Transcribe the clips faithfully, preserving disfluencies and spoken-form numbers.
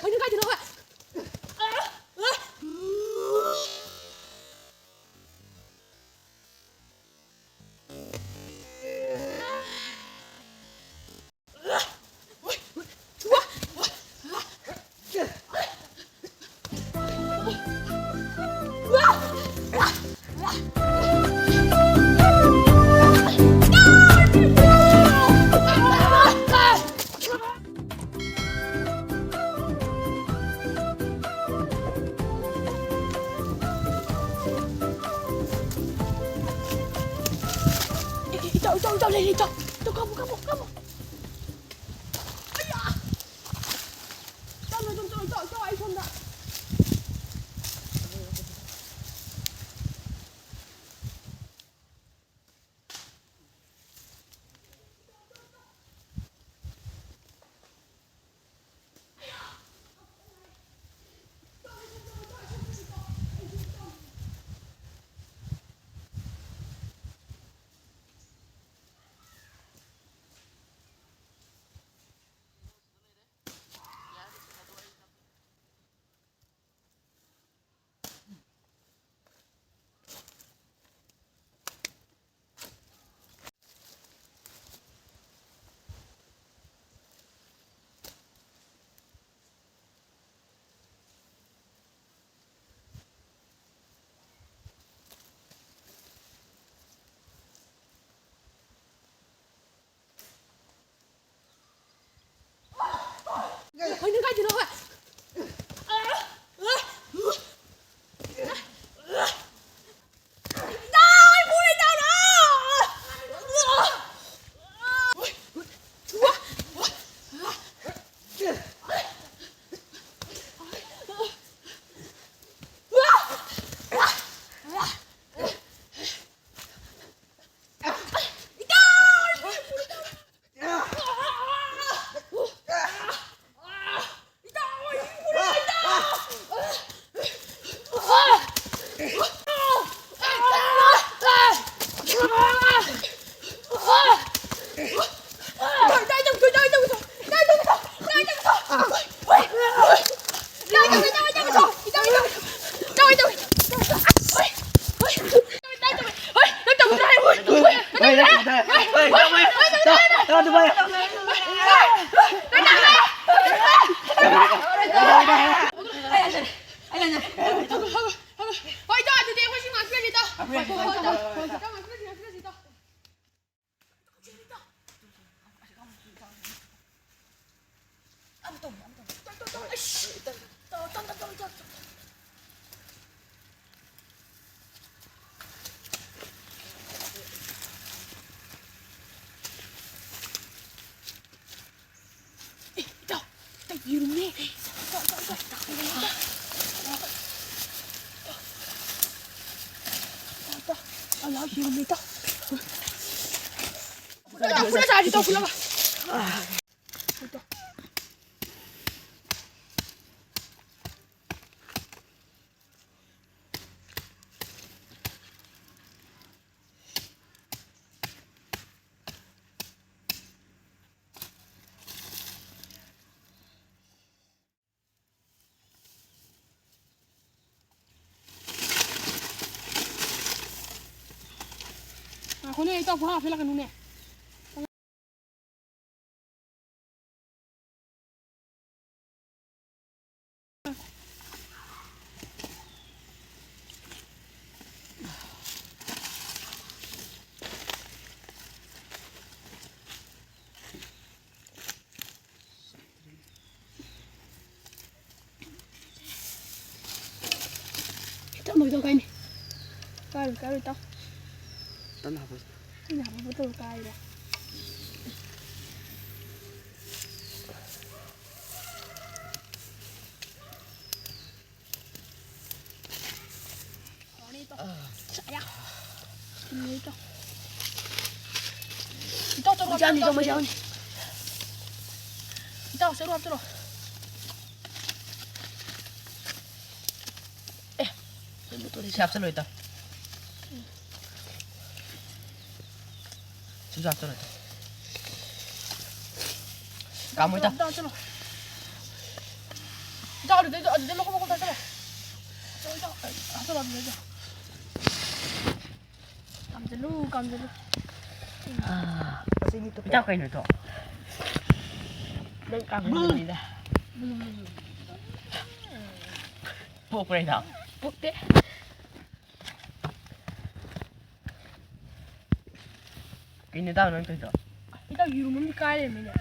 ꯍꯧꯖꯤꯛ ꯀꯥꯏꯗꯅꯣ ꯍꯣꯏ꯫ ꯏꯇꯥꯎ, ꯏꯇꯥꯎ, ꯏꯇꯥꯎ, ꯂꯩꯔꯦ, ꯏꯇꯥꯎ꯫ ꯏꯇꯥꯎ, ꯀꯥꯞꯄꯣ, ꯀꯥꯞꯄꯣ, ꯀꯥꯞꯄꯣ꯫ ꯑꯌꯥ! ꯏꯇꯥꯎ, ꯏꯇꯥꯎ, ꯏꯇꯥꯎ, ꯏꯇꯥꯎ, ꯑꯩ ꯁꯣꯝꯗ꯫ ꯍꯣꯏ, ꯏꯇꯥꯎ, ꯑꯗꯨꯗꯤ ꯑꯩꯈꯣꯏ ꯁꯤ ꯉꯥꯛꯄꯤꯔꯁꯤ, ꯏꯇꯥꯎ꯫ ꯍꯣꯏ, ꯏꯇꯥꯎ, ꯉꯥꯛꯄꯤꯔꯁꯤ, ꯉꯥꯛꯄꯤꯔꯁꯤ, ꯏꯇꯥꯎ꯫ ꯑꯦ, ꯏꯇꯥꯎ, ꯏꯇꯥꯎ, ꯌꯦꯔꯨꯝꯅꯦ꯫ ꯏꯇꯥꯎ, ꯏꯇꯥꯎ, ꯏꯇꯥꯎ, ꯏꯇꯥꯎ, ꯌꯦꯔꯨꯝꯅꯦ, ꯏꯇꯥꯎ꯫ ꯏꯇꯥꯎ, ꯏꯇꯥꯎ, ꯌꯦꯔꯨꯝꯅꯦ, ꯏꯇꯥꯎ꯫ ꯏꯇꯥꯎ, ꯐꯨꯠꯂ ꯆꯥꯔꯁꯤ, ꯏꯇꯥꯎ, ꯐꯨꯠꯂꯒ꯫ ꯉꯥꯏꯈꯣꯅꯦ, ꯏꯇꯥꯎ, ꯄꯨꯔꯥ ꯍꯥꯞꯆꯤꯜꯂꯛꯀꯅꯨꯅꯦ꯫ ꯈꯤꯇꯪ ꯃꯣꯏꯗꯣ ꯀꯥꯏꯅꯤ꯫ ꯀꯥꯏꯔꯣꯏ, ꯀꯥꯏꯔꯣꯏ, ꯇꯥꯎ꯫ ꯇꯞꯅ ꯍꯥꯞꯄꯣ꯫ ꯑꯩꯅ ꯍꯥꯞꯄ ꯇꯧꯔ ꯀꯥꯏꯔꯦ꯫ ꯏꯇꯥꯎ, ꯆꯔꯨ ꯃꯩꯖꯥꯅꯤ, ꯍꯥꯞꯆꯤꯜꯂꯣ, ꯏꯇꯥꯎ, ꯃꯩꯖꯥꯅꯤ꯫ ꯏꯇꯥꯎ, ꯆꯔꯨ ꯍꯥꯞꯆꯤꯜꯂꯣ꯫ ꯑꯦ, ꯁꯤ ꯍꯥꯞꯆꯤꯜꯂꯣ, ꯏꯇꯥꯎ꯫ ꯁꯤꯁꯨ ꯍꯥꯞꯆꯤꯜꯂꯣ, ꯏꯇꯥꯎ꯫ ꯀꯥꯝꯃꯣ, ꯏꯇꯥꯎ꯫ ꯏꯇꯥꯎ, ꯍꯥꯞꯆꯤꯜꯂꯣ꯫ ꯏꯇꯥꯎ, ꯑꯗꯨꯗꯩꯗ, ꯑꯗꯨꯗꯩ ꯃꯀꯨꯞ ꯃꯀꯨꯞ ꯍꯥꯞꯆꯤꯜꯂꯣ꯫ ꯏꯇꯥꯎ, ꯏꯇꯥꯎ, ꯍꯥꯞꯆꯤꯜꯂꯣ, ꯑꯗꯨꯗꯩꯗ꯫ ꯀꯥꯝꯖꯜꯂꯨ, ꯀꯥꯝꯖꯜꯂꯨ꯫ ꯑꯥ꯫ ꯏꯇꯥꯎ ꯀꯩꯅꯣꯗꯣ? ꯅꯪ ꯀꯥꯡꯕꯨꯅꯤꯗ꯫ ꯄꯣꯛꯄ꯭ꯔꯥ ꯏꯇꯥꯎ? ꯄꯣꯛꯇꯦ꯫ ꯀꯩꯅꯣ ꯏꯇꯥꯎ ꯅꯪ ꯇꯧꯔꯤꯗꯣ? ꯏꯇꯥꯎ ꯌꯦꯔꯨꯝ ꯑꯃꯗꯤ ꯀꯥꯏ ꯂꯩꯔꯝꯃꯤꯅꯦ꯫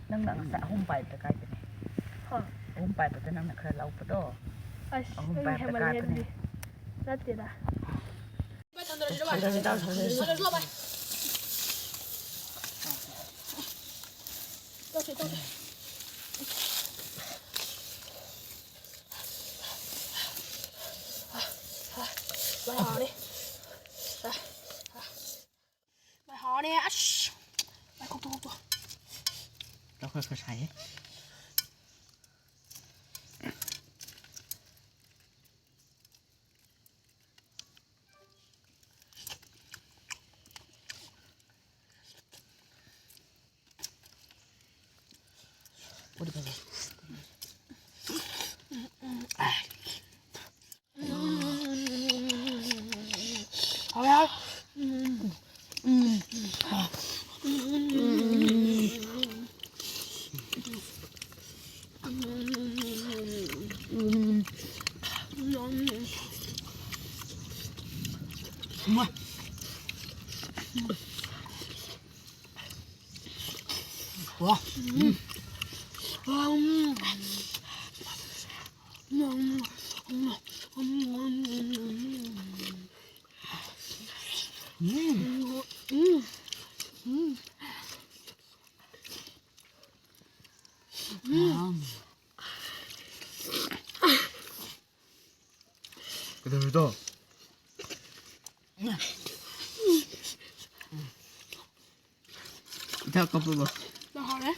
ꯅꯪꯅ ꯉꯁꯥꯏ ꯑꯍꯨꯝ ꯄꯥꯏꯕꯗ ꯀꯥꯏꯗꯅꯦ? ꯍꯥ? ꯑꯍꯨꯝ ꯄꯥꯏꯕꯗ ꯅꯪꯅ ꯈꯔ ꯂꯧꯕꯗꯣ꯫ ꯑꯁ, ꯑꯍꯨꯝ ꯅꯪ ꯄꯥꯏꯕꯗ ꯍꯦꯟꯃꯜꯂꯦ ꯀꯥꯏꯗꯅꯦ? ꯑꯗꯨꯗꯤ꯫ ꯅꯠꯇꯦꯗ꯫ ꯇꯧꯁꯦ, ꯇꯧꯁꯦ꯫ ꯃꯩ ꯍꯧꯔꯦ꯫ ꯃꯩ ꯍꯧꯔꯦ꯫ ꯑꯁ! ꯃꯩ ꯈꯣꯛꯇꯣꯛ ꯈꯣꯛꯇꯣꯛ꯫ ꯆꯥꯛ ꯈꯔ ꯈꯔ ꯁꯥꯏꯍꯦ꯫ ꯍꯥꯎꯋꯦ, ꯍꯥꯎꯋꯦ꯫ ꯋꯥ꯫ ꯎꯝ꯫ ꯎꯝ꯫ ꯀꯩꯗꯧꯔꯤꯗꯣ? ꯏꯊꯛ ꯀꯞꯄꯕꯣ? ꯍꯥꯎꯔꯦ꯫